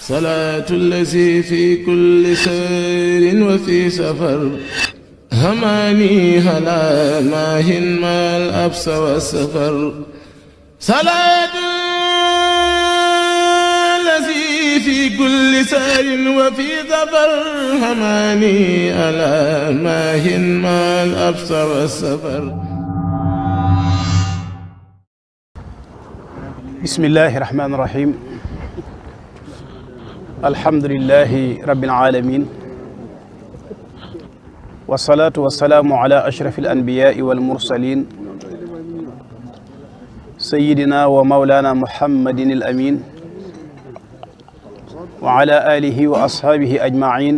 صلاة الذي في كل سير وفي سفر هماني هلا ماهن ما الأبس والسفر صلاة الذي في كل سير وفي سفر هماني هلا ماهن ما الأبس والسفر. بسم الله الرحمن الرحيم. الحمد لله رب العالمين، والصلاة والسلام على أشرف الأنبياء والمرسلين سيدنا ومولانا محمد الأمين وعلى آله وأصحابه أجمعين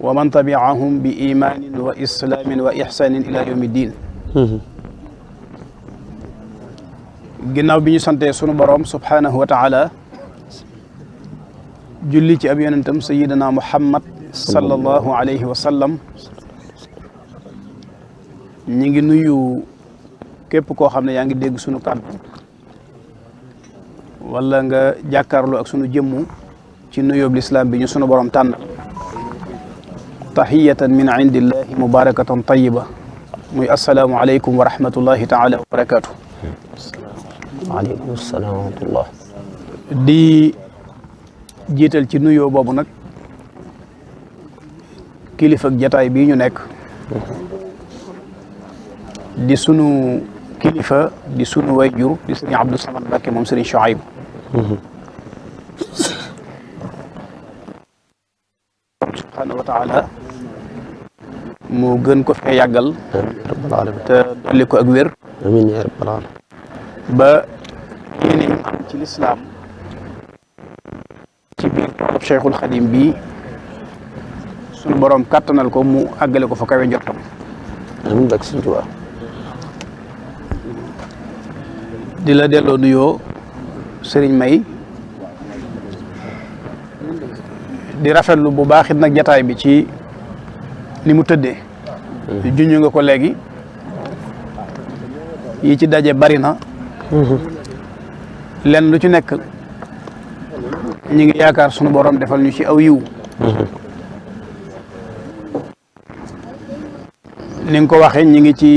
ومن تبعهم بإيمان وإسلام وإحسان إلى يوم الدين. ginnaaw bi ñu santee sunu borom subhanahu wa taala julli ci ab yonentam sayidina muhammad sallallahu alayhi wa sallam, ñi ngi nuyu képp koo xam ne yaa ngi dégg sunu kàddu wala nga jàkkaarloo ak sunu jëmmu ci nuyoob lislaam bi ñu sunu borom tànn tahiyatan min indillahi mubarakatan tayiba, muy assalaamu aleykum wa rahmatullahi taala wa barakatuh. waaleykum salaam wa rahmatullah. di jiital ci nuyoo boobu nag kilifa ak jataay bii ñu nekk di sunu kilifa di sunu wayjur di sëriñ Abdou Samad Mbacké moom sëriñ Chouaïb subhaanahu wa taala mu gën ko fee yàggal te dolli ko ak wér amiin yaa rabbal aalamiin ba yéene ñu am ci lislaam ci biir Cheikhul Khadim bii sunu borom kàttanal ko mu àggale ko fa kawe njortam. amiin bak Sëñ Tuubaa. di la delloo nuyoo Serigne May, di rafetlu bu baax it nag jataay bi ci ni mu tëddee. junj nga ko léegi yi ci daje bari na. lenn lu ci nekk ñi ngi yaakaar sunu borom defal ñu ci aw yiw. ni nga ko waxee ñi ngi ci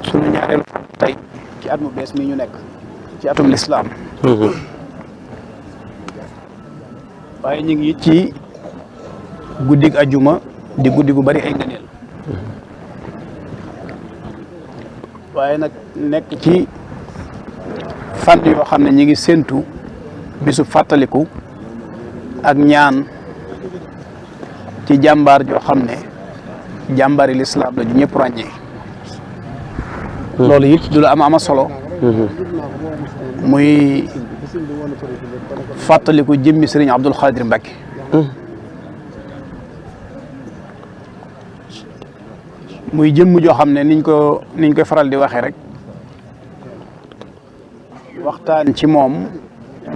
sunu ñaareelu tey ci at mu bees mi ñu nekk ci atum lislaam. waaye ñu ngi ci guddig ajuma di guddi gu bari ay ngëneel. waaye nag nekk ci fànn yoo xam ne ñi ngi séentu bisu fàttaliku ak ñaan ci jàmbaar joo xam ne jàmbaari lislaam la ju ñëpp ràññee. loolu it du la ama solo. muy fàttaliku jëmmi sëriñ Abdul Xaadir Mbacké. muy jëmm joo xam ne niñ koy faral di waxee rek waxtaan ci moom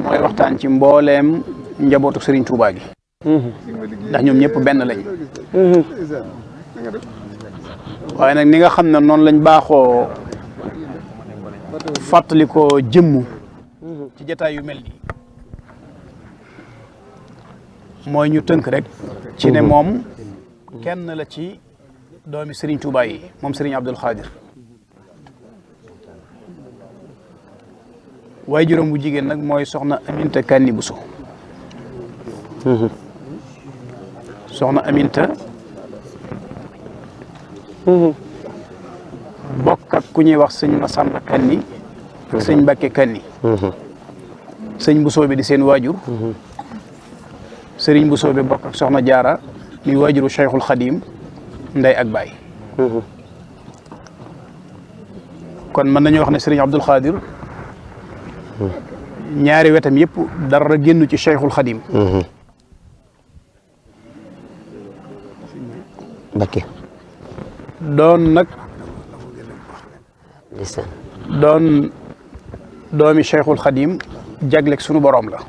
mooy waxtaan ci mbooleem njabootu Serigne Touba gi. ndax ñoom ñëpp benn lañ. waaye nag ni nga xam ne noonu lañ baaxoo fàttali ko jëmm ci jataay yu mel nii mooy ñu tënk rek ci ne moom kenn la ci doomi Serigne Touba yi moom Serigne Abdul Xaadir. waaye juróom bu jigéen nag mooy soxna Aminta Kanni Bousso. soxna Aminta bokk ak ku ñuy wax sëñ Masamba Kanni ak sëñ Mbacké Kanni. sëñ Bousso bi di seen waajur. Serigne Bousso bi bokk ak soxna Jaara mi waajuru Cheikhul Khadim ndey ak baay. kon mën nañu wax ne Serigne Abdul Xaadir ñaari wetam yëpp dara génn ci Cheikhul Khadim. Mbacké doon nag doon doomi Cheikhul Khadim jagleeg sunu borom la.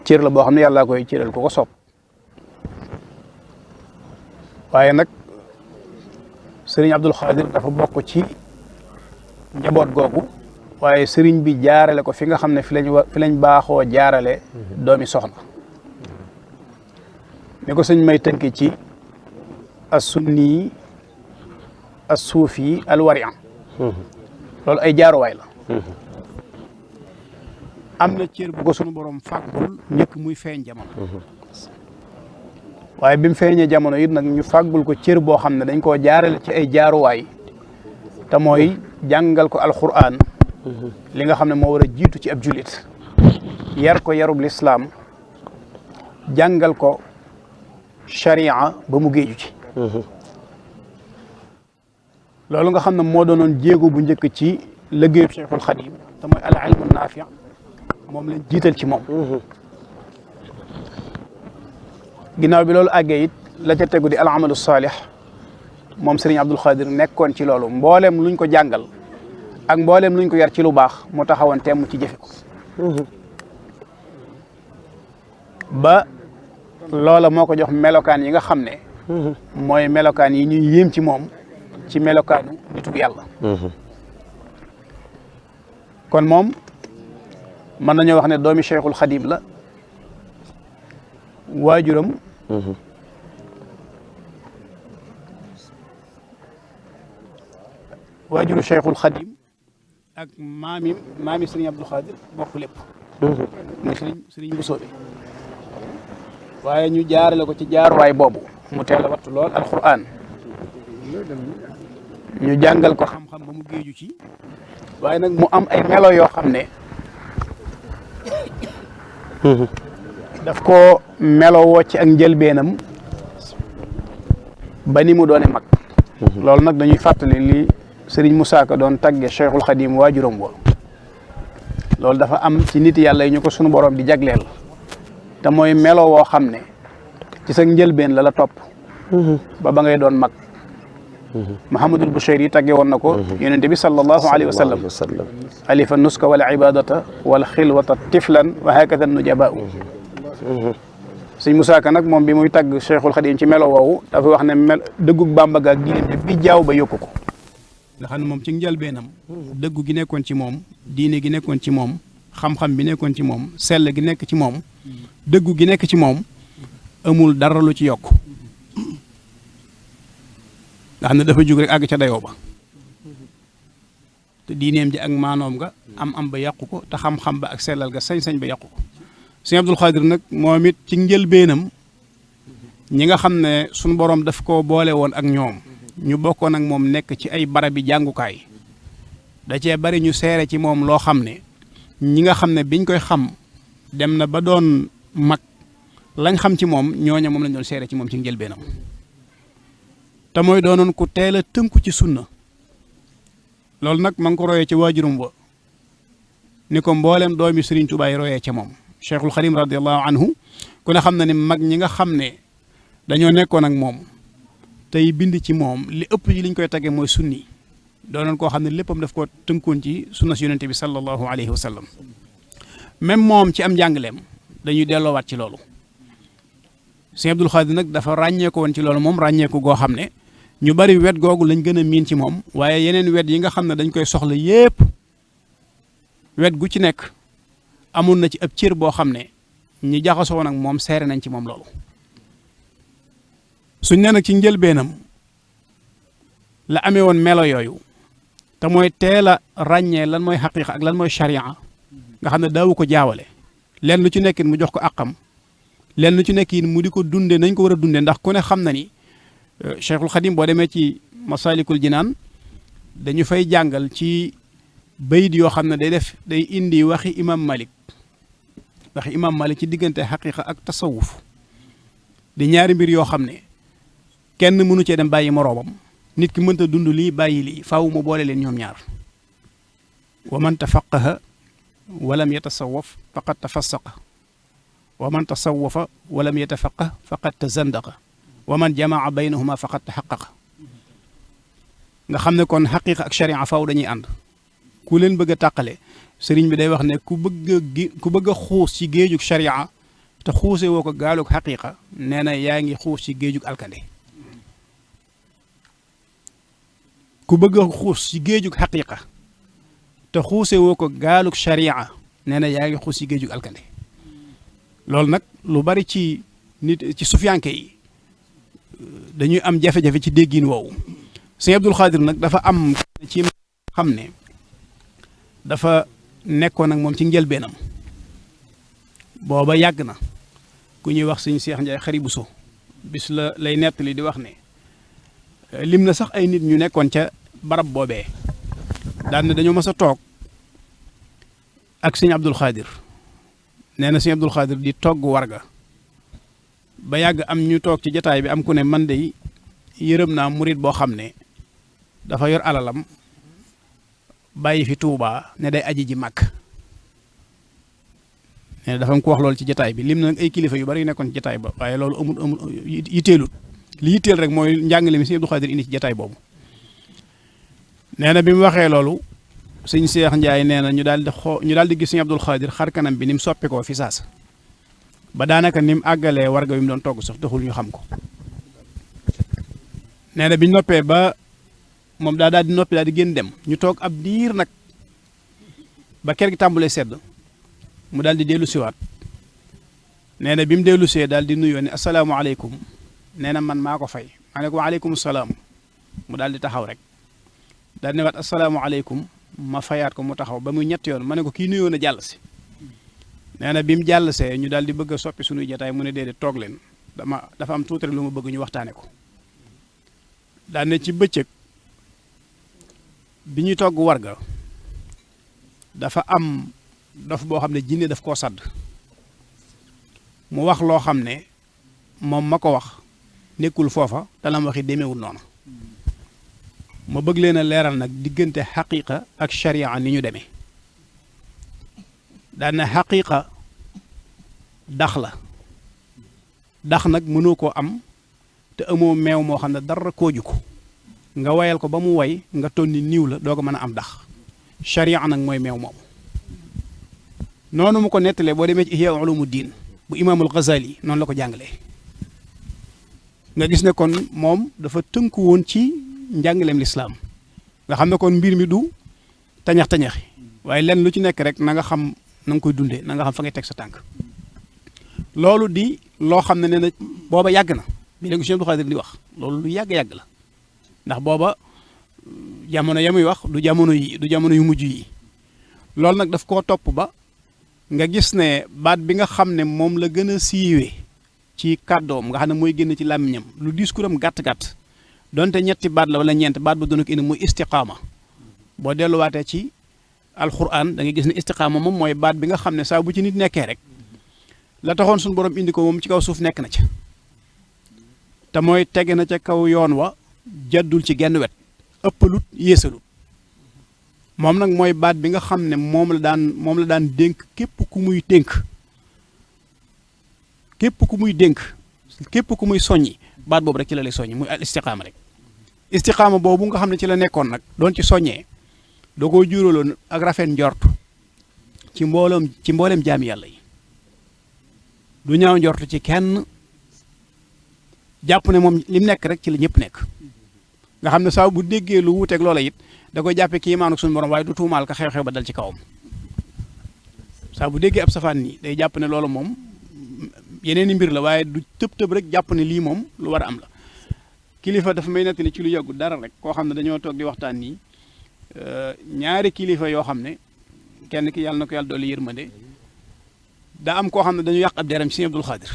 cër la boo xam ne yàllaa koy cëral ko soob. waaye nag Serigne Abdul Xaadir dafa bokk ci njaboot googu waaye sëriñ bi jaarale ko fi nga xam ne fi lañ baaxoo jaarale doomi soxna ni ko sëñ may tënki ci as sunni as suufi al warian loolu ay jaaruwaay la am na cër bu ko sunu borom fàggul njëkk muy feeñ jamono waaye bi mu feeñee jamono it nag ñu fàggul ko cër boo xam ne dañ koo jaarale ci ay jaaruwaay te mooy jàngal ko alquran li nga xam ne moo war a jiitu ci ab julit yar ko yarub lislaam jàngal ko sharia ba mu géeju ci loolu nga xam ne moo doonoon jéego bu njëkk ci liggéeyu Cheikhul Khadim te mooy al ilmu naafi moom lañ jiital ci moom ginnaaw bi loolu àggee it la ca tegu di al amalu saalih moom Serigne Abdul Xaadir nekkoon ci loolu mbooleem luñ ko jàngal ak mbooleem luñ ko yar ci lu baax mu taxawoon temm ci jëfe ko ba loola moo ko jox melokaan yi nga xam ne mooy melokaan yi ñuy yéem ci moom ci melokaanu nitu yàlla kon moom mën nañoo wax ne doomi Cheikhul Khadim la waajuram waajuru Cheikhul Khadim ak maami Serigne Abdou Khadir bokk lépp muy Serigne Bousso bi waaye ñu jaarale ko ci jaaruwaay boobu mu teel a wattu lool alquran ñu jàngal ko xam-xam ba mu géeju ci waaye nag mu am ay melo yoo xam ne daf ko melowoo ci ak njëlbeenam ba ni mu doone mag loolu nag dañuy fàttali li Serigne Moussa Ka doon tagge Cheikhul Khadim waajuram wa loolu dafa am ci nit yàlla yi ñu ko sunu borom di jagleel te mooy melo woo xam ne ci sa njëlbeen la topp ba ngay doon mag Muhammadul Bushayri tagge woon na ko yonente bi sallallahu alayhi wa sallam alifa nuska wal ibadata wal xilwata tiflan wa hakada nujabaau sëñ Moussa Ka nag moom bi muy tagg Cheikhul Khadim ci melo woowu dafa wax ne dëggug Bàmba ga ak diine bi jaaw ba yokku ko nga xam ne moom ci njëlbeenam dëggu gi nekkoon ci moom diine gi nekkoon ci moom xam-xam bi nekkoon ci moom sell gi nekk ci moom dëggu gi nekk ci moom amul dara lu ci yokk nga xam ne dafa jug rek àgg ca dayoo ba te diineem ji ak maanoom nga am ba yàqu ko te xam-xam ba ak sellal ga sañ-sañ ba yàqu ko sëñ Abdul Xaadir nag moom it ci njëlbeenam ñi nga xam ne suñu borom daf koo boole woon ak ñoom ñu bokkoon ak moom nekk ci ay barabi jàngukaay da cee bari ñu seere ci moom loo xam ne ñi nga xam ne biñ koy xam dem na ba doon mag lañ xam ci moom ñooña moom lañ doon seere ci moom ci njëlbeenam te mooy doonoon ku teel a tënku ci sunna loolu nag ma ngi ko royee ci waajurum ba ni ko mboolem doomi Serigne Touba yi royee ca moom Cheikhul Khadim radiallahu anhu ku ne xam na ne mag ñi nga xam ne dañoo nekkoon ak moom tey bind ci moom li ëpp yi liñ koy tagge mooy sunni doonoon koo xam ne léppam daf ko tënkoon ci sunna si yonente bi sallallahu alayhi wa sallam même moom ci am njàngaleem dañuy delloowaat ci loolu Sëñ Abdul Xaadir nag dafa ràññeeku woon ci loolu moom ràññeeku goo xam ne ñu bari wet googu lañ gën a miin ci moom waaye yeneen wet yi nga xam ne dañ koy soxla yépp wet gu ci nekk amoon na ci ab cër boo xam ne ñi jaxasoo nag moom seere nañ ci moom loolu suñ ne nag ci njëlbeenam la amee woon melo yooyu te mooy teel a ràññee lan mooy xaqiiqa ak lan mooy sharia nga xam ne daawu ko jaawale leen lu ci nekkin mu jox ko àqam leen lu ci nekk mu di ko dunde nañ ko war a dunde ndax ku ne xam na ni Cheikhul Khadim boo demee ci Masalikul Jinaan dañu fay jàngal ci bayit yoo xam ne day indi waxi imam Malik ci diggante xaqiiqa ak tasawuf di ñaari mbir yoo xam ne kenn mënu cee dem bàyyi moroomam nit ki mënta dund lii bàyyi lii faaw mu boole leen ñoom ñaar wa man tafaqaha walam yatasawaf faqad tafassaqa wa man tasawafa walam yatafaqah faqad tazandaqa wa man jamaa baynahuma faqad taxaqaqa nga xam ne kon xaqiqa ak sharia faaw dañuy ànd ku leen bëgg a tàqale sëriñ bi day wax ne ku bëgg a xuus ci géejug sharia te xuuse woo ko gaalug xaqiqa nee na yaa ngi xuus ci géejug alkande ku bëgg a xuus ci géejug xaqiqa te xuuse woo ko gaaluk sharia nee na yaa ngi xuus yi géejug alkande loolu nag lu bari ci nit ci sufiyanke yi dañuy am jafe-jafe ci déggin woowu sëñ Abdul Xaadir nag dafa am ci xam ne dafa nekkoon ak moom ci njëlbeenam booba yàgg na ku ñuy wax sëñ Seex Njaay Xari Buso bis lay nettali di wax ne lim na sax ay nit ñu nekkoon ca barab boobee daan ne dañoo mas a toog ak sëñ Abdul Xaadir nee na sëñ Abdul Xaadir di togg warga ba yàgg am ñu toog ci jataay bi am ku ne man de yërëm naa murit boo xam ne dafa yor alalam bàyyi fi Tuubaa ne day aji ji màkk ne dafa ko wax loolu ci jataay bi lim na nag ay kilifa yu bari yu nekkoon ci jataay ba waaye loolu amul yitteelut li yitteel rek mooy njàngale mi sëñ Abdul Xaadir indi ci jataay boobu nee na bi mu waxee loolu sëñ Seex Njaay nee na ñu daal di gis sëñ Abdul Xaadir xar kanam bi ni mu soppi koo fi saasa ba daanaka ni mu àggalee warga wi mu doon togg sax taxul ñu xam ko nee na bi ñu noppee ba moom daal di noppi daal di génn dem ñu toog ab diir nag ba ker gi tàmbulee sedd mu daal di dellu siwaat nee na bi mu dellu see daal di nuyoo ne asalaamaaleykum nee na man maa ko fay maa ne ko waaleykum salaam mu daal di taxaw rek daal di ne waat asalaamaaleykum ma fayaat ko mu taxaw ba muy ñetti yoon ma ne ko kii nuyoo na jàll si nee na bi mu jàll see ñu daal di bëgg a soppi suñuy jataay mu ne déedéet toog leen dafa am tuuti rek lu ma bëgg ñu waxtaane ko daal ne ci bëccëg bi ñuy togg warga dafa am dof boo xam ne jinne daf koo sadd mu wax loo xam ne moom ma ko wax nekkul foofa te la ma waxi demeewul noonu ma bëgg leen a leeral nag diggante xaqiqa ak sharia ni ñu demee daan na xaqiqa dax la dax nag mënoo koo am te amoo meew moo xam ne dara kooju ko nga wayal ko ba mu way nga tonni niiw la doo ko mën a am dax sharia nag mooy meew moomu noonu mu ko nettalee boo demee ci Ihya Ulumuddin bu imaamul Ghazali noonu la ko jàngalee nga gis ne kon moom dafa tënku woon ci njàngaleem lislaam nga xam ne kon mbir mi du tañax-tañaxi waaye lenn lu ci nekk rek na nga xam na nga koy dundee na nga xam fa ngay teg sa tànk loolu di loo xam ne nee na booba yàgg na bi léegi Cheikh Abdou Khadir di wax loolu lu yàgg-yàgg la ndax booba jamono ya muy wax du jamono yu mujj yi loolu nag daf koo topp ba nga gis ne baat bi nga xam ne moom la gën a siiwee ci kàddoom nga xam ne mooy génn ci làmmiñam lu discours am gàtt-gàtt donte ñetti baat la wala ñeent baat ba doona ko indi muy istiqaama boo delluwaatee ci alquran da ngay gis ne istiqaama moom mooy baat bi nga xam ne saa bu ci nit nekkee rek la taxoon suñu borom indi ko moom ci kaw suuf nekk na ca te mooy tege na ca kaw yoon wa jaddul ci genn wet ëppalut yéesalut moom nag mooy baat bi nga xam ne moom la daan dénk képp ku muy soññi baat boobu rek ci la lay soññi muy al istiqaama rek istiqaama boobu nga xam ne ci la nekkoon nag doon ci soññee doo ko juróoloon ak rafet njort ci mbooleem jaami yàlla yi du ñaaw njort ci kenn jàpp ne moom li mu nekk rek ci la ñëpp nekk nga xam ne saa bu déggee lu wuuteeg loola it da koy jàppee kii maanu suñu borom waaye du tuumaal ka xew-xew ba dal ci kawam saa bu déggee ab safaan nii day jàpp ne loolu moom yeneen i mbir la waaye du tëb rek jàpp ne lii moom lu war a am la kilifa dafa may nettali ci lu yàggu dara rek koo xam ne dañoo toog di waxtaan nii ñaari kilifa yoo xam ne kenn ki yàlla na ko yàlla dolli yërmande daa am koo xam ne dañu yàq ab deram ci Sëñ Abdul Xaadir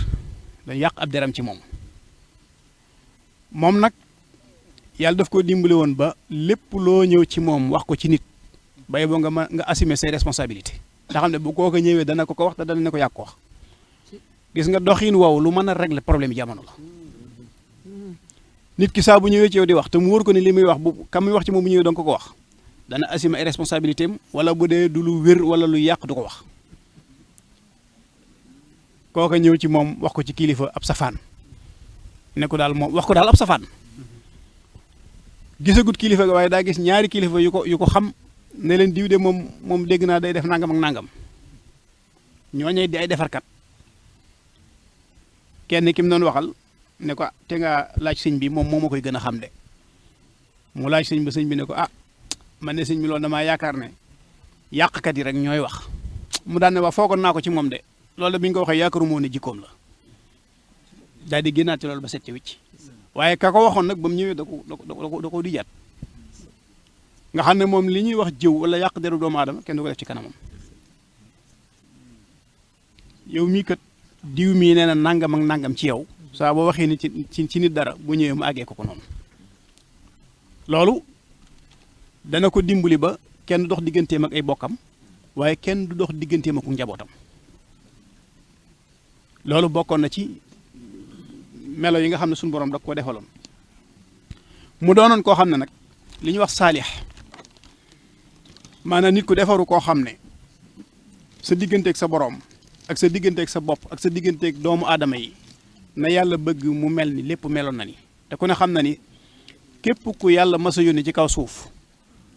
dañu yàq ab deram ci moom nag yàlla daf ko dimbali woon ba lépp loo ñëw ci moom wax ko ci nit bay boo nga assumer ses responsabilités nga xam ne bu koo ko ñëwee dana ko wax te dana ne ko yàq ko wax gis nga doxiin woowu lu mën a régler problème jamono la nit ki saa bu ñëwee ci yow di wax te mu wóor ko ni li muy wax bu kam muy wax ci moom bu ñëwee danga ko wax dana assumer ay responsabilités am wala bu dee du lu wér wala lu yàq du ko wax kooka ñëw ci moom wax ko ci kilifa ab safaan ne ko daal moom wax ko daal ab safaan gisagut kilifa ga waaye daa gis ñaari kilifa yu ko xam ne leen diw de moom dégg naa day def nangam ak nangam ñooñee di ay defarkat kenn ki mu doon waxal ne ko te nga laaj sëñ bi moom moo ma koy gën a xam de mu laaj sëñ bi ne ko man ne sëñ bi loolu damaa yaakaar ne yàqkat yi rek ñooy wax mu daan ne waa foogoon naa ko ci moom de loolu bi ñu ko waxee yaakaaru moo ne jikkoom la daal di génnaat ci loolu ba set ci wicc waaye ka ko waxoon nag ba mu ñëwee da ko di jaat nga xam ne moom li ñuy wax jëw wala yàq deru doomu aadama kenn du ko def ci kanamam yow mii kat diw mii nee na nangam ak nangam ci yow saa boo waxee ni ci nit dara bu ñëwee mu àggee ko noonu loolu dana ko dimbali ba kenn du dox digganteem ak ay bokkam waaye kenn du dox digganteem ak njabootam loolu bokkoon na ci melo yi nga xam ne suñu borom da ko defaloon mu doonoon koo xam ne nag li ñuy wax saalix maanaam nit ku defaru koo xam ne sa digganteeg sa borom ak sa digganteeg sa bopp ak sa digganteeg doomu aadama yi na yàlla bëgg mu mel ni lépp meloon na ni te ku ne xam na ni képp ku yàlla mas a yónni ci kaw suuf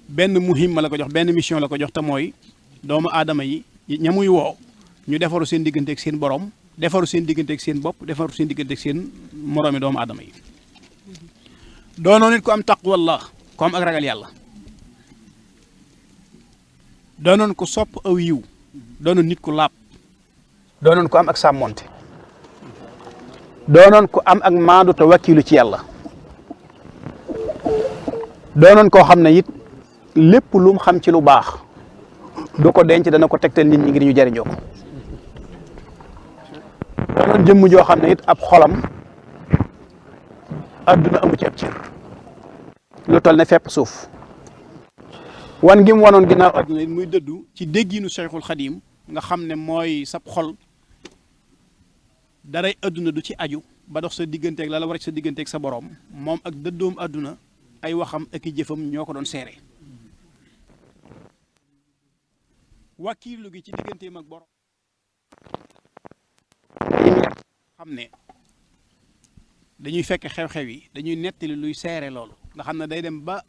benn muhimma la ko jox benn mission la ko jox te mooy doomu aadama yi ña muy woo ñu defaru seen digganteeg seen borom defaru seen digganteeg seen bopp defaru seen digganteeg seen moroomi doomu aadama yi doonoo nit ku am taqwallah ku am ak ragal yàlla doonoon ko sopp aw yiw doonoon nit ku laab doonoon ko am ak sàmmonte doonoon ko am ak maandu te wakkilu ci yàlla doonoon koo xam ne it lépp lu mu xam ci lu baax du ko denc dana ko tegtal nit ñi ngir ñu jariñoo ko doonoon jëmm joo xam ne it ab xolam adduna amu ci ab cër lu toll ne fepp suuf wan gi mu wanoon ginnaaw adduna it muy dëddu ci dégginu Cheikhul Xadim nga xam ne mooy sab xol daray adduna du ci aju ba dox sa digganteeg la war sa digganteeg sa borom moom ak dëddoom adduna ay waxam ak i jëfam ñoo ko doon seere wakiilu gi ci digganteem ak borom xam ne dañuy fekk xew-xew yi dañuy nettali luy seere loolu nga xam ne day dem ba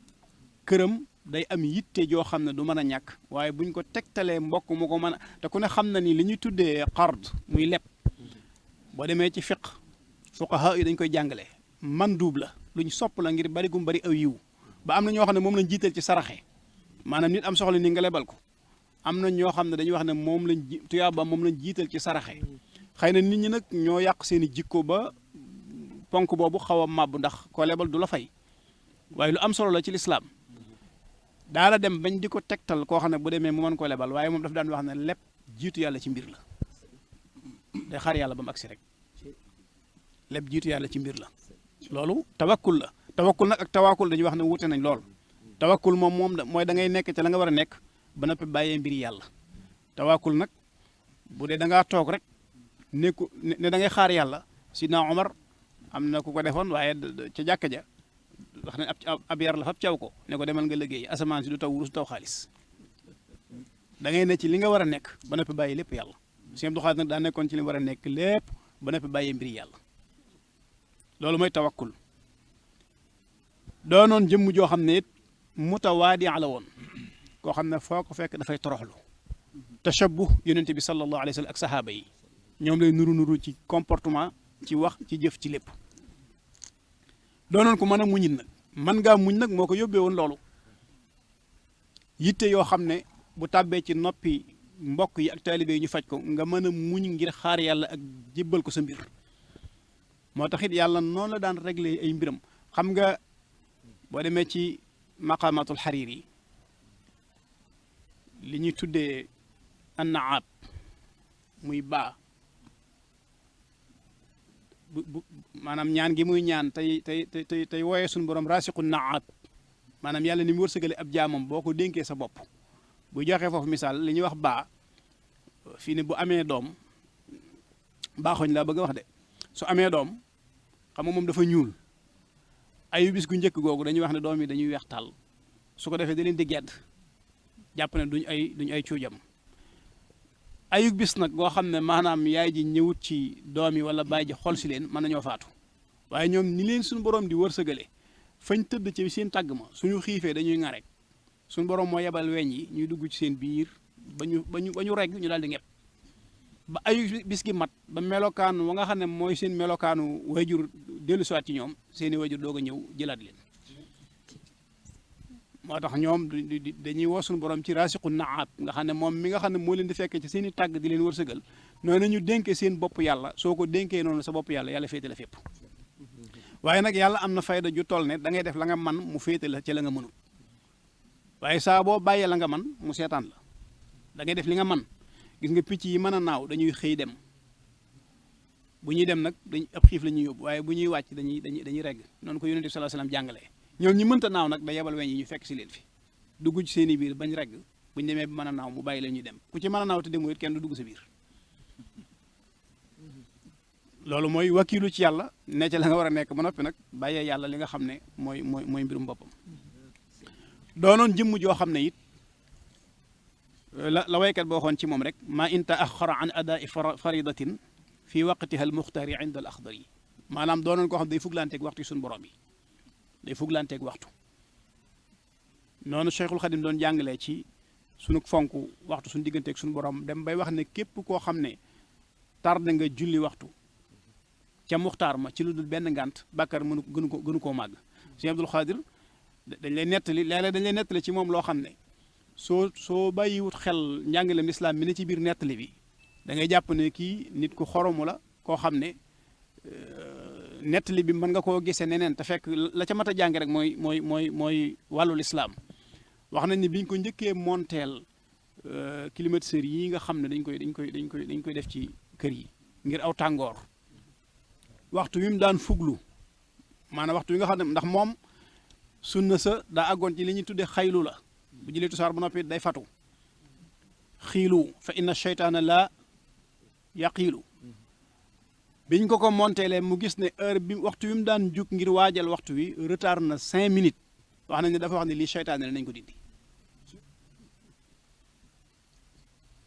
këram day am yitte joo xam ne du mën a ñàkk waaye buñ ko tegtalee mbokk mu ko mën a te ku ne xam na ni li ñuy tuddee xard muy leb boo demee ci fiq fuqaha yi dañ koy jàngale manduub la luñ sopp la ngir bari gum bari aw yiw ba am na ñoo xam ne moom lañ jiital ci saraxe maanaam nit am soxla ni nga lebal ko am na ñoo xam ne dañuy wax ne moom lañ tuyaaba moom lañ jiital ci saraxe xëy na nit ñi nag ñoo yàq seen i jikko ba ponk boobu xaw a màbb ndax koo lebal du la fay waaye lu am solo la ci lislaam daala dem bañ di ko tegtal koo xam ne bu demee mu mën koo lebal waaye moom daf daan wax ne lépp jiitu yàlla ci mbir la day xaar yàlla ba mu agsi rek lépp jiitu yàlla ci mbir la loolu tawakkul la tawakkul nag ak tawakkul dañuy wax ne wuute nañ lool tawakkul moom mooy da ngay nekk ca la nga war a nekk ba noppi bàyyee mbiri yàlla tawakkul nag bu dee da ngaa toog rek nekku ne da ngay xaar yàlla sidna Omar am na ku ko defoon waaye ca jàkka ja wax ne ab yar la fab caw ko ne ko demal nga liggéey asamaan si du taw wurus du taw xaalis da ngay ne ci li nga war a nekk ba noppi bàyyi lépp yàlla Sëñ Abdou Khadre nag daa nekkoon ci li war a nekk lépp ba noppi bàyyee mbiri yàlla loolu mooy tawakkul doonoon jëmm joo xam ne it mutawaadi la woon koo xam ne foo ko fekk dafay toroxlu tashabbuh yonent bi sallallahu alayhi wa sallam ak sahaaba yi ñoom lay nuru ci comportement ci wax ci jëf ci lépp doonoon ko mën a muñit nag man ngaa muñ nag moo ko yóbbee woon loolu yitte yoo xam ne bu tàbbee ci noppi mbokk yi ak taalibe yi ñu faj ko nga mën a muñ ngir xaar yàlla ak jébbal ko sa mbir moo tax it yàlla noonu la daan réglé ay mbiram xam nga boo demee ci maqamatul Hariri li ñuy tuddee annaab muy baa bu maanaam ñaan gi muy ñaan tey wooyee suñu borom raasiqu naab maanaam yàlla ni mu wërsëgale ab jaamam boo ko dénkee sa bopp bu joxee foofu misaal li ñuy wax baa fii ne bu amee doom baaxoñ laa bëgg a wax de su amee doom xam nga moom dafa ñuul ayu bis gu njëkk googu dañuy wax ne doom yi dañuy weex tàll su ko defee da leen di gedd jàpp ne duñ ay cuujam ayug bis nag goo xam ne maanaam yaay ji ñëwut ci doom yi wala baay ji xool si leen mën nañoo faatu waaye ñoom ni leen suñu borom di wërsëgale fañ tëdd ci seen tàgg ma suñu xiifee dañuy ŋarek suñu borom moo yebal weñ yi ñuy dugg ci seen biir ba ñu regg ñu daal di ñepp ba ayug bis gi mat ba melokaanu wa nga xam ne mooy seen melokaanu wayjur dellu siwaat ci ñoom seeni wayjur doog a ñëw jëlaat leen moo tax ñoom dañuy woo suñu borom ci raasiqu naat nga xam ne moom mi nga xam ne moo leen di fekkee ci seen i tàgg di leen wërsëgal noonu ñu dénkee seen bopp yàlla soo ko dénkee noonu sa bopp yàlla féete la fépp waaye nag yàlla am na fayda ju toll ne da ngay def la nga man mu féete la ci la nga mënul waaye saa boo bàyyee la nga man mu seetaan la da ngay def li nga man gis nga picc yi mën a naaw dañuy xëy dem bu ñuy dem nag dañ ab xiif la ñuy yóbbu waaye bu ñuy wàcc dañuy regg noonu ko yonent bi sallallahu alayhi wasallam jàngalee ñoom ñi mënta naaw nag da yebal weñ yi ñu fekk si leen fi dugg ci seen i biir bañ regg buñ demee bi mën a naaw mu bàyyi leen ñu dem ku ci mën a naaw te demoo it kenn du dugg sa biir loolu mooy wakiilu ci yàlla ne ca la nga war a nekk ba noppi nag bàyyee yàlla li nga xam ne mooy mbirum boppam doonoon jëmm joo xam ne it la waykat boo waxoon ci moom rek ma in taaxara an adaai faridatin fi waqtiha al muxtaari inda al axdar yi maanaam doonoon koo xam day fuglanteeg waxtu yi suñu borom yi day fuglanteeg waxtu noonu Cheikhul Xadim doon jàngalee ci sunu fonk waxtu suñu digganteeg suñu borom dem bay wax ne képp koo xam ne tardé nga julli waxtu ca muxtaar ma ci lu dul benn ngànt bàkkar gënu koo màgg Sëñ Abdul Xaadir dañ lay nettali léeg-léeg dañ lay nettali ci moom loo xam ne soo bàyyiwut xel njàngaleem lislaam mi ne ci biir nettali bi da ngay jàpp ne kii nit ku xoromu la koo xam ne nettali bi mën nga koo gisee neneen te fekk la ca mat a jàng rek mooy wàllu lislaam wax nañ ne biñ ko njëkkee monteel climatiseur yi nga xam ne dañ koy def ci kër yi ngir aw tàngoor waxtu wi mu daan fuglu maanaam waxtu wi nga xam ne ndax moom sunna sa daa àggoon ci li ñuy tuddee xaylu la bu jëlee tusaar ba noppi day fatu xiilu fa inna sheytaana la yaqiilu biñ ko monteelee mu gis ne heure bi waxtu wi mu daan jug ngir waajal waxtu wi retard na 5 minutes wax nañ ne dafa wax ne lii sheytaane la nañ ko dindi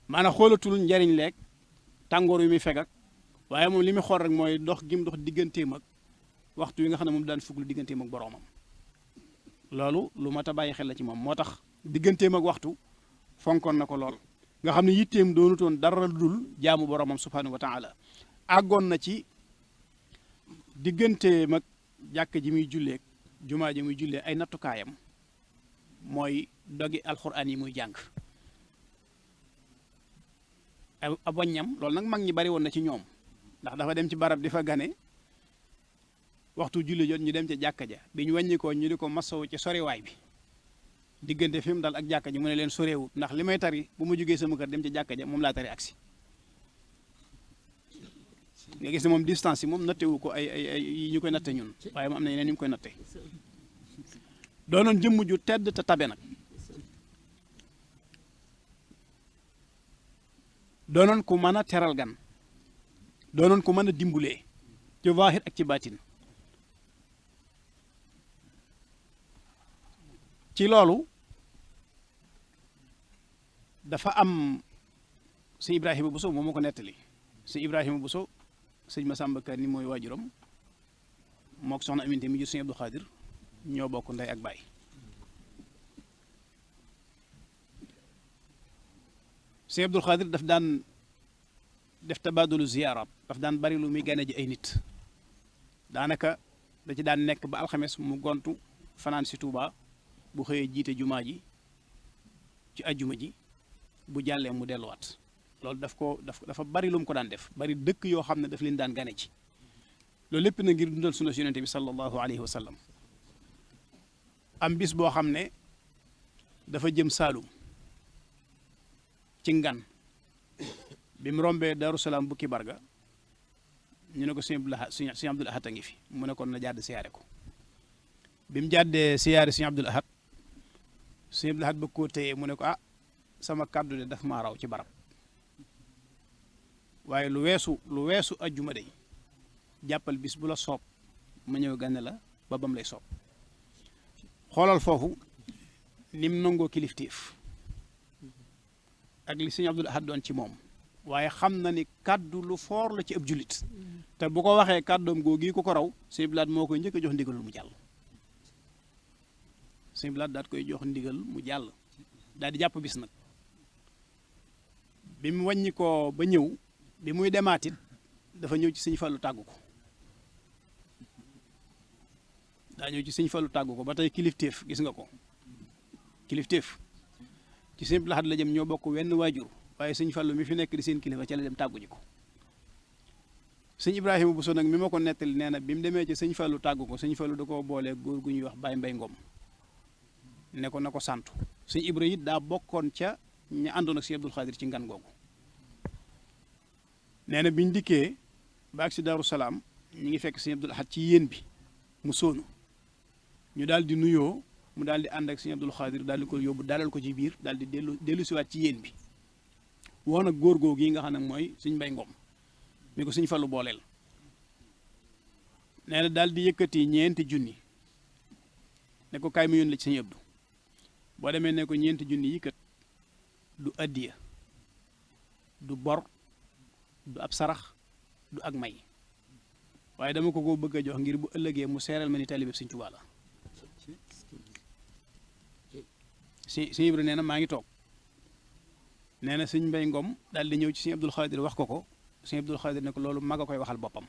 maanaam xoolatul njariñ leeg tàngoor wi muy fegak waaye moom li muy xool rek mooy dox gi mu dox digganteem ak waxtu wi nga xam ne moom daan fuglu digganteem ak boroomam loolu lu mat a bàyyi xel la ci moom moo tax digganteem ak waxtu fonkoon na ko lool nga xam ne yitteem doonutoon dara dul jaamu boroomam subhaanahu wa taala àggoon na ci digganteem ak jàkk ji muy julleeg jumaa ji muy jullee ay nattukaayam mooy dogi alxuraan yi muy jàng ab waññam loolu nag mag ñi bari woon na ci ñoom ndax dafa dem ci barab di fa gane waxtu julli jot ñu dem ca jàkka ja bi ñu wàññi ko ñu di ko masawu ci soriwaay bi diggante fi mu dal ak jàkka ji mu ne leen soreewut ndax li may tari bu ma jógee sama kër dem ca jàkka ja moom laa tari agsi nga gis ne moom distance yi moom nattewu ko ay yi ñu koy natte ñun waaye moom am na yeneen ñu mu koy natte doonoon jëmm ju tedd te tabe nag doonoon ku mën a teral gan doonoon ku mën a dimbulee ci zaahir ak ci baatin ci loolu dafa am sëñ Ibrahima Bousso moom moo ko nettali sëñ Ibrahima Bousso sëñ Masamba Kan ni mooy waajuram moo ko soxna Aminte mi jur sëñ Abdou Khadir ñoo bokk ndey ak baay sëñ Abdou Khadir daf daan def tabaadulu ziyaaraat daf daan bari lu muy gane ji ay nit daanaka da ci daan nekk ba alxames mu gontu fanaan si Tuuba bu xëyee jiite jumaa ji ci ajjuma ji bu jàllee mu delluwaat loolu dafa bari lu mu ko daan def bari dëkk yoo xam ne daf leen daan gane ci loolu lépp na ngir dundal sunna si yonente bi sallallahu alayhi wa sallam am bis boo xam ne dafa jëm Saalum ci ngan bi mu rombee Daaru Salaam bukki barga ñu ne ko sëñ Abdul Ahad a ngi fi mu ne kon na jàdd siyaare ko bi mu jàddee siyaare sëñ Abdul Ahad sëñ Abdul Ahad ba koo téye mu ne ko sama kàddu de daf maa raw ci barab waaye lu weesu ajjuma day jàppal bis bu la soob ma ñëw gànne la ba bam lay soob xoolal foofu nim nangoo kilifteef ak li sëñ Abdul Ahad doon ci moom waaye xam na ni kàddu lu foor la ci ab jullit te bu ko waxee kàddoom googu ko raw sëñ Blaat moo koy njëkk a jox ndigalul mu jàll sëñ Blaat daat koy jox ndigal mu jàll daal di jàpp bis nag bi mu wàññi ko ba ñëw bi muy demaatit dafa ñëw ci sëñ Fallu tàggu ko daa ñëw ci sëñ Fallu tàggu ko ba tey kilifteef gis nga ko kilifteef ci sëñ Abdul Ahad la jëm ñoo bokk wenn waajur waaye sëñ Fallu mi fi nekk di seen kilifa ca la dem tàggu ji ko sëñ Ibrahima Bousso nag mi ma ko nettali nee na bi mu demee ci sëñ Fallu tàggu ko sëñ Fallu da koo boolee góor gu ñuy wax Baye Mbay Ngom ne ko na ko santu sëñ Ibra it daa bokkoon ca ña àndoon ak sëñ Abdul Xaadir ci ngan googu nee na biñ dikkee ba ak si Daaru Salaam ñi ngi fekk sëñ Abdul Ahad ci yéen bi mu sóonu ñu daal di nuyoo mu daal di ànd ak sëñ Abdul Xaadir daal di ko yóbbu dalal ko ci biir daal di dellu siwaat ci yéen bi woo nag góor googu yi nga xam ne mooy sëñ Mbay Ngom mi ko sëñ Fallu booleel nee na daal di yëkkati ñeenti junni ne ko kaay mu yónni la ci sëñ Abdu boo demee ne ko ñeenti junni yi kat du addiya du bor du ab sarax du ak may waaye dama ko bëgg a jox ngir bu ëllëgee mu seeral ma ni taalibe sëñ Tuubaa la sëñ Ibra nee na maa ngi toog nee na sëñ Mbay Ngom daal di ñëw ci sëñ Abdul Xaadir wax ko sëñ Abdul Xaadir ne ko loolu mag a koy waxal boppam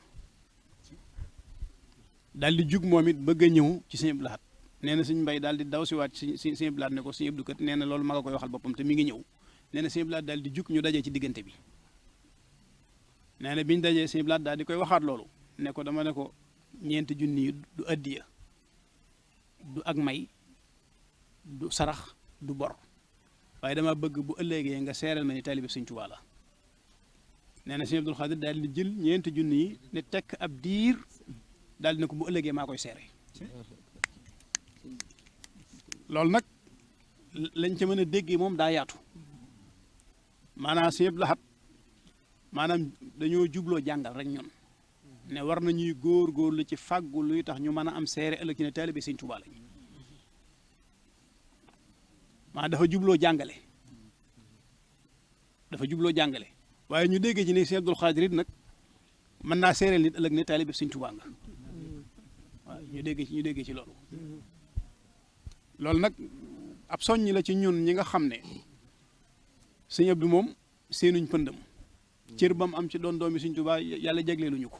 daal di jug moom it bëgg a ñëw ci sëñ Abdul Ahad nee na sëñ Mbay daal di daw siwaat ci sëñ Abdul Ahad ne ko sëñ Abdu kat nee na loolu mag a koy waxal boppam te mi ngi ñëw nee na sëñ Abdul Ahad daal di jug ñu dajee ci diggante bi nee na biñ dajee sëñ Abdul Ahad daal di koy waxaat loolu ne ko dama ne ko ñeenti junni du addiya du ak may du sarax du bor waaye dama bëgg bu ëllëgee nga seeral ma ni taalibe sëñ Tuubaa la nee na sëñ Abdul Xaadir daal di jël ñeenti junni yi ne tekk ab diir daal di ne ko bu ëllëgee maa koy seere loolu nag lañ ca mën a déggee moom daa yaatu maanaam sëñ Abdul Ahad maanaam dañoo jubloo jàngal rek ñun ne war nañuy góor-góorlu ci fàggu luy tax ñu mën a am seere ëllëg ci ne taalibe sëñ Tuubaa lañ maanaam dafa jubloo jàngale waaye ñu déggee ci ne sëñ Abdul Xaadir it nag mën naa seereel nit ëllëg ne taalibe sëñ Tuubaa nga waaw ñu déggee ci loolu nag ab soññi la ci ñun ñi nga xam ne sëñ Abdu moom seenuñ pëndam cër ba mu am ci doon doomi sëñ Tuubaa yàlla jagleeluñu ko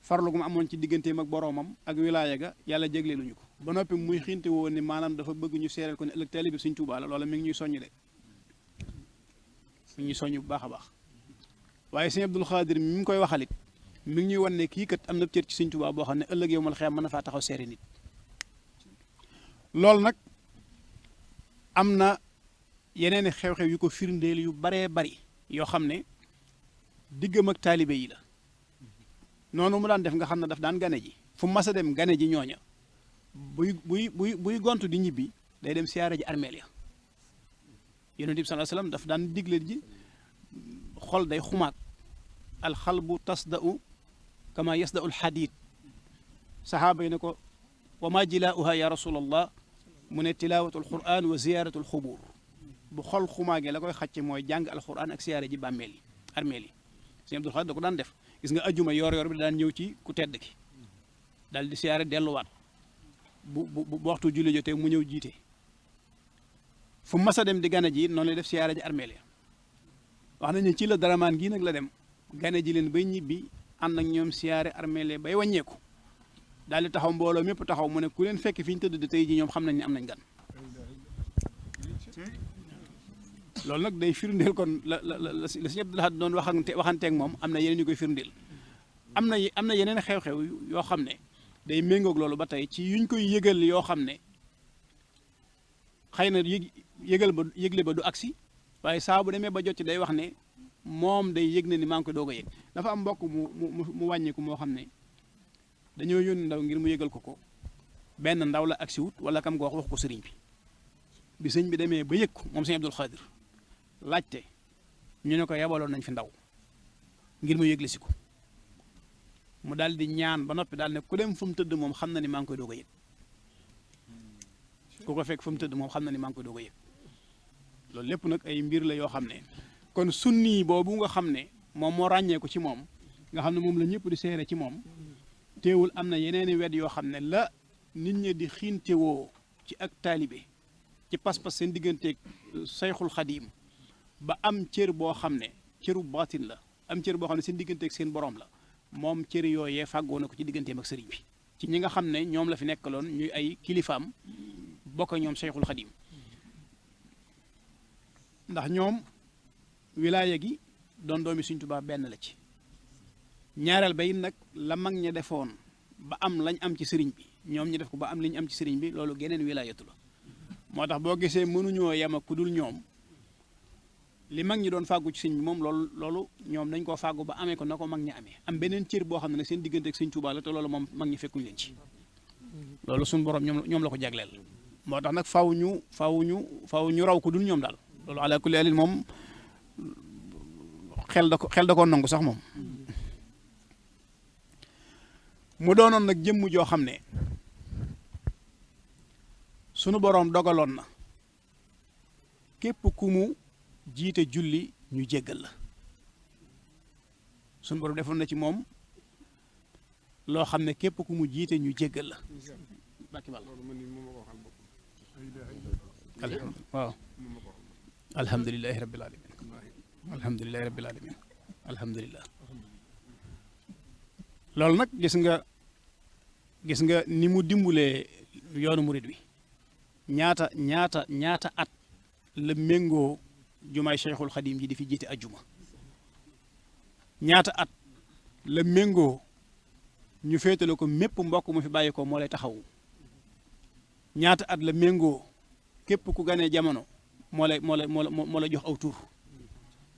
farlu gu mu amoon ci digganteem ak boroomam ak wilaaya ga yàlla jagleeluñu ko ba noppi muy xiinte woon ni maanaam dafa bëgg ñu seereel ko ne ëllëg taalibe sëñ Tuubaa la loola mi ngi ñuy soññ de mi ngi ñuy soññ bu baax a baax waaye sëñ Abdul Xaadir mi ngi koy waxalit mi ngi ñuy wan ne kii kat am na cër ci sëñ Tuubaa boo xam ne ëllëg yow mal xeem mën na faa taxaw seere nit loolu nag am na yeneen xew-xew yu ko firndeel yu baree bari yoo xam ne diggam ak taalibe yi la noonu mu daan def nga xam ne daf daan gane ji fu mas a dem gane ji ñooña buy gontu di ñibbi day dem siyaare ji armeel ya Yonent bi sallallahu alayhi wasallam daf daan digle ji xol day xumaag alxalbu tasda'u kama yasda'u alxadid saxaaba yi ne ko wa ma jilaa'uha ya rasulallah mu ne tilaawatul quran wa ziyaaratul xubuur bu xol xumaagee la koy xacce mooy jàng alquran ak siyaare ji bàmmeel yi armeel yi sëñ Abdul Xaadir da ko daan def gis nga ajjuma yor bi daan ñëw ci ku tedd ki daal di siyaare delluwaat bu waxtu julli jotee mu ñëw jiite fu mas a dem di gane ji noonu lay def siyaare ji armeel ya wax nañu ci la daramaan gii nag la dem gane ji leen bay ñibbi ànd ak ñoom siyaare armeel ya bay wàññeeku daal di taxaw mbooloo mépp taxaw mu ne ku leen fekk fi ñu tëdd di tey ji ñoom xam nañ ne am nañ gan loolu nag day firndeel kon la sëñ Abdul Ahad doon waxanteeg moom am na yeneen yu koy firndeel am na yeneen xew-xew yoo xam ne day méngoog loolu ba tey ci yuñ koy yëgal yoo xam ne xëy na yëgle ba du agsi waaye saa bu demee ba jot ci day wax ne moom day yëg ne ni maa ngi koy doog a yëg dafa am mbokk mu wàññiku moo xam ne dañoo yónni ndaw ngir mu yëgal ko benn ndaw la agsi wut wala kam ko wax ko sëriñ bi sëñ bi demee ba yëg ko moom sëñ Abdul Xaadir laajte ñu ne ko yabaloon nañ fi ndaw ngir mu yëgle si ko mu daal di ñaan ba noppi daal ne ku dem fu mu tëdd moom xam na ni maa ngi koy doog a yëg ku ko fekk fu mu tëdd moom xam na ni maa ngi koy doog a yëg loolu lépp nag ay mbir la yoo xam ne kon sunni boobu nga xam ne moom moo ràññee ko ci moom nga xam ne moom la ñëpp di seere ci moom teewul am na yeneeni wet yoo xam ne la nit ñi di xiintewoo ci ak taalibe ci pas-pas seen digganteeg sayxul xadiim ba am cër boo xam ne cëru baatin la am cër boo xam ne seen digganteeg seen borom la moom cër yooyee fàggoo na ko ci digganteem ak sëriñ bi ci ñi nga xam ne ñoom la fi nekkaloon ñuy ay kilifaam bokk ñoom Cheikhul Khadim ndax ñoom wilaaya gi doon doomi Sëriñ Tuubaa benn la ci ñaareel ba it nag la mag ña defoon ba am lañ am ci sëriñ bi ñoom ñu def ko ba am li ñu am ci sëriñ bi loolu geneen wilaayatu la moo tax boo gisee mënuñoo yem ak ku dul ñoom li mag ñi doon fàggu ci sëriñ bi moom loolu ñoom dañ koo fàggu ba amee ko na ko mag ñi amee am beneen cër boo xam ne nag seen diggante ak Sëriñ Tuubaa la te loolu moom mag ñi fekkuñ leen ci loolu suñu borom ñoom la ko jagleel moo tax nag faaw ñu raw ko dul ñoom daal loolu ala kulli alin moom xel da ko nangu sax moom mu doonoon nag jëmm joo xam ne sunu boroom dogaloon na képp ku mu jiite julli ñu jéggal la sunu boroom defoon na ci moom loo xam ne képp ku mu jiite ñu jéggal la waaw alhamdulilahi rabbil alamin alhamdulilahi rabbil alamin alhamdulilah loolu nag gis nga ni mu dimbulee yoonu murid wi ñaata at la méngoo jumaay Cheikhul Khadim ji di fi jiite ajjuma ñaata at la méngoo ñu féetale ko mépp mbokk mu fi bàyyi ko moo lay taxawu ñaata at la méngoo képp ku ganee jamono moo lay jox aw tur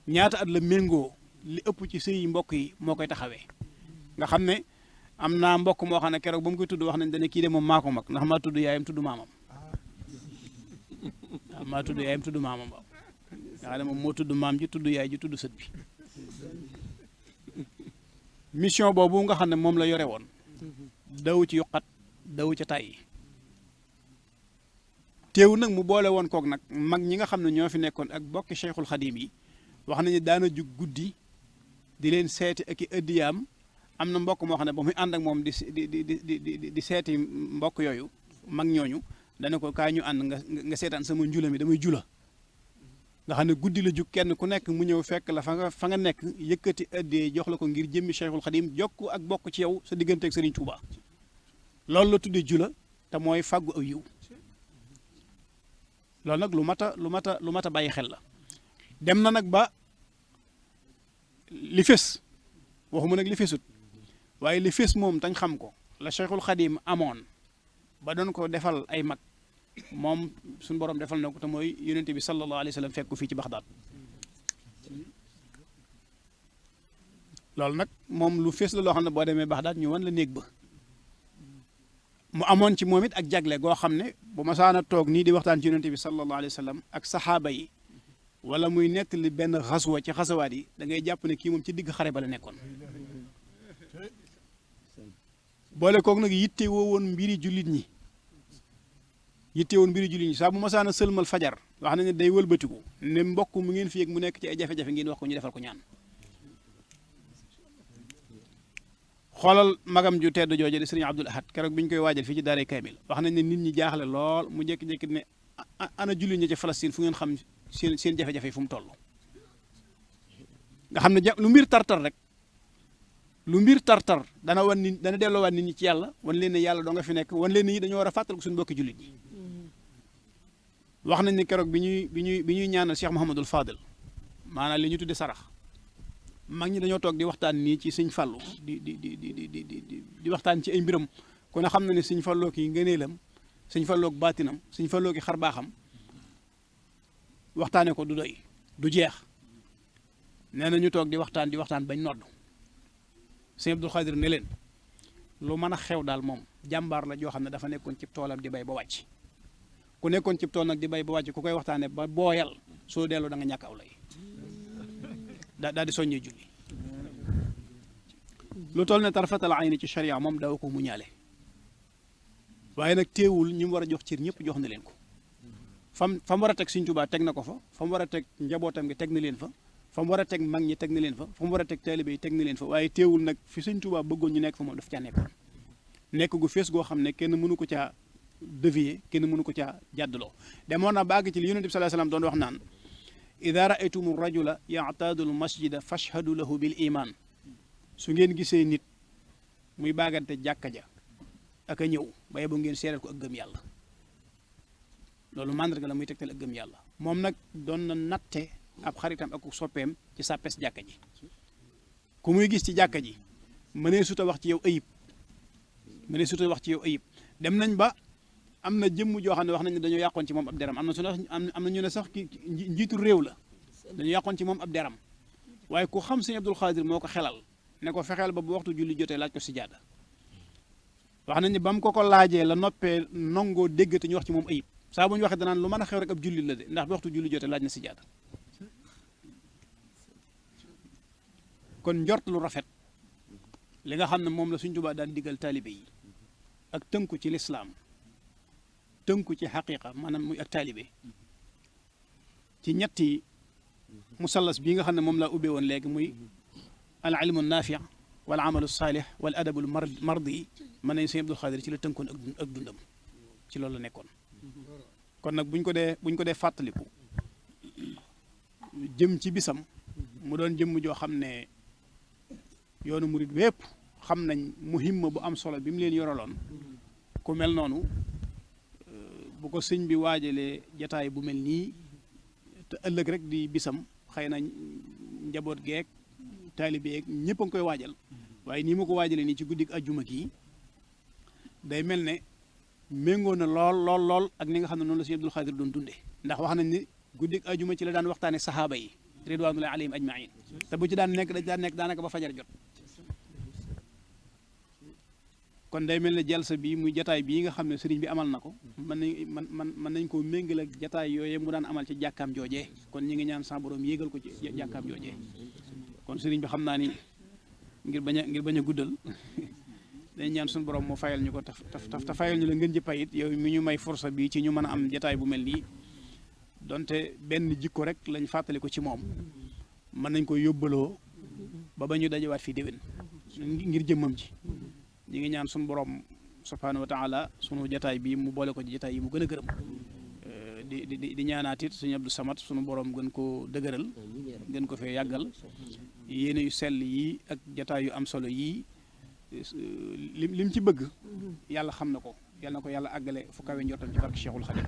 ñaata at la méngoo li ëpp ci sëy mbokk yi moo koy taxawee nga xam ne am naa mbokk moo xam ne keroog ba mu koy tudd wax nañ dane kii de moom maa ko mag ndax maa tudd yaayam tudd maamam waaw maa tudd yaayam tudd maamam waaw nga xam ne moom moo tudd maam ji tudd yaay ji tudd sët bi mission boobu nga xam ne moom la yore woon daw ci yuqat daw ca tàyyi teew nag mu boole woon kook nag mag ñi nga xam ne ñoo fi nekkoon ak bokki Cheikhul Khadim yi wax nañu daana jug guddi di leen seeti ak i ëddiyaam am na mbokk moo xam ne ba muy ànd ak moom di seeti mbokk yooyu mag ñooñu dana ko kaay ñu ànd nga seetaan sama njula mi damay jula nga xam ne guddi la jug kenn ku nekk mu ñëw fekk la fa nga nekk yëkkati ëddee jox la ko ngir jëmmi Cheikhul Khadim jokk ak bokk ci yow sa diggante ak Serigne Touba loolu la tuddee jula te mooy fàggu aw yiw loolu nag lu mat a bàyyi xel la dem na nag ba li fés waxuma nag li fésut waaye li fés moom tañ xam ko la Cheikhul Khadim amoon ba doon ko defal ay mag moom suñu borom defal na ko te mooy yonente bi sallallahu alayhi wa sallam fekk ko fii ci Baxdaad loolu nag moom lu fés la loo xam ne boo demee Baxdaad ñu wan la néeg ba mu amoon ci moom it ak jagle goo xam ne bu ma saana toog nii di waxtaan ci yonente bi sallallahu alayhi wa sallam ak saxaaba yi wala muy nettali benn xaswa ci xasawaat yi da ngay jàpp ne kii moom ci digg xare ba la nekkoon boole kook nag yitte woo woon mbiri jullit ñi saa bu ma saana sëlmal fajar wax na ne day wëlbatiku ne mbokk mu ngeen fi yëg mu nekk ci ay jafe-jafe ngeen wax ko ñu defal ko ñaan xoolal magam ju tedd jooje di sëriñ Abdul Ahad keroog bi ñu koy waajal fii ci daaray Kaamil wax nañ ne nit ñi jaaxle lool mu jékki-jékki ne ana jullit ñi ci Palestine fu ngeen xam seen jafe-jafe fu mu toll nga xam ne lu mbir tartar rek lu mbir tartar dana delloowaat nit ñi ci yàlla wan leen ne yàlla doo nga fi nekk wan leen ni dañoo war a fàttaliku suñu bokki jullit ñi wax nañ ne keroog bi ñuy ñaanal Cheikh Mouhamadul Fadel maanaam li ñu tudde sarax mag ñi dañoo toog di waxtaan nii ci sëñ Fallu di waxtaan ci ay mbiram kon a xam na ne sëñ Falloo ki ngëneelam sëñ Falloo ki baatinam sëñ Falloo ki xarbaaxam waxtaane ko du doy du jeex nee na ñu toog di waxtaan bañ nodd sëñ Abdul Xaadir ne leen lu mën a xew daal moom jàmbaar la joo xam ne dafa nekkoon cib toolam di bay ba wàcc ku nekkoon cib tool nag di bay ba wàcc ku koy waxtaane ba booyal soo delloo da nga ñàkk aw lay daal di soññee julli lu toll ne tarfatal ayni ci sharia moom daw ko mu ñaale waaye nag teewul ñi mu war a jox cër ñëpp jox na leen ko fam war a teg Sëñ Tuubaa teg na ko fa mu war a teg njabootam gi teg na leen fa mu war a teg mag ñi teg na leen fa mu war a teg taalibe yi teg na leen fa waaye teewul nag fi Sëñ Tuubaa bëggoon ñu nekk fa moom daf caa nekkoon nekk gu fees goo xam ne kenn mënu ko caa dévier kenn mënu ko caa jàddaloo demoon na bàgg ci li Yonent bi sallallahu alayhi wasallam doon wax naan ida raaytumu rajula yaataadu l masjida fashhadu lahu bil iman su ngeen gisee nit muy baagante jàkka ja ak a ñëw ba yeboo ngeen seeral ko ak gëm yàlla loolu mandarga la muy tegtal ak gëm yàlla moom nag doon na natte ab xaritam ak soppeem ci sàppes jàkka ji ku muy gis ci jàkka ji mënee suta wax ci yow ayib dem nañ ba am na jëmm joo xam ne wax nañ ne dañoo yàqoon ci moom ab deram am na ñu ne sax ki njiitu réew la dañoo yàqoon ci moom ab deram waaye ku xam sëñ Abdul Xaadir moo ko xelal ne ko fexeel ba bu waxtu julli jotee laaj ko sijaada wax nañ ne ba mu ko laajee la noppee nongoo dégg te ñu wax ci moom ayib saa bu ñu waxee danaan lu mën a xew rek ab julli la de ndax bi waxtu julli jotee laaj na sijaada kon njort lu rafet li nga xam ne moom la Sëñ Tuubaa daan digal taalibe yi ak tënku ci lislaam tënku ci xaqiqa maanaam muy ak taalibe ci ñetti musallas bii nga xam ne moom laa ubbee woon léegi muy al ilmu naafi wal amalu saalih wal adabul mardi mën nañ Sëñ Abdul Xaadir ci la tënkoon ak dundam ci loolu la nekkoon kon nag buñ ko dee fàttaliku jëm ci bisam mu doon jëmm joo xam ne yoonu murid wépp xam nañ muhimma bu am solo bi mu leen yoraloon ku mel noonu bu ko sëñ bi waajalee jataay bu mel nii te ëllëg rek di bisam xëy na njaboot geek taalibe yeeg ñëpp a ngi koy waajal waaye nii ma ko waajalee nii ci guddik ajjuma gi day mel ne méngoo na lool ak ni nga xam ne noonu la sëñ Abdul Xaadir doon dunde ndax wax nañ ni guddik ajjuma ci la daan waxtaane saxaaba yi ridwanullahi alayhim ajmain te bu ci daan nekk daanaka ba fajar jot kon day mel ne jalsa bi muy jataay bii nga xam ne sëriñ bi amal na ko mën nañ koo méngale ak jataay yooyee mu daan amal ci jàkkaam joojee kon ñi ngi ñaan sa borom yéegal ko ci jàkkaam joojee kon sëriñ bi xam naa ni ngir bañ a guddal dañ ñaan suñu borom mu fayal ñu ko te fayal ñu la ngeen ji payit yow mi ñu may force bi ci ñu mën a am jataay bu mel nii donte benn jikko rek lañ fàttali ko ci moom mën nañ ko yóbbaloo ba ñu dajewaat fii déwén ngir jëmmam ci ñi ngi ñaan suñu borom subhaanahu wa taala sunu jataay bi mu boole ko ci jataay yi mu gën a gërëm di ñaanaat it suñu Abdou Samad sunu borom gën ko dëgëral gën ko fee yàggal yéene yu sell yi ak jataay yu am solo yii lim ci bëgg yàlla xam na ko yàlla àggale fu kawe njortam ci barke Cheikhul Khadim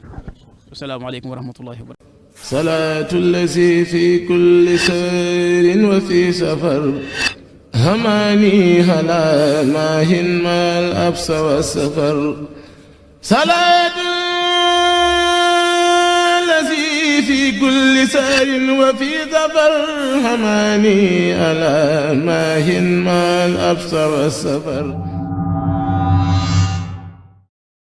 asalaamaaleykum wa rahmatullahi wa barakatuh salaatu allazi fi kulli sayrin wa fi safar هماني هلا ماهن ما الأبس والسفر صلاة الذي في كل سار وفي ظفر هماني هلا ماهن ما الأبس والسفر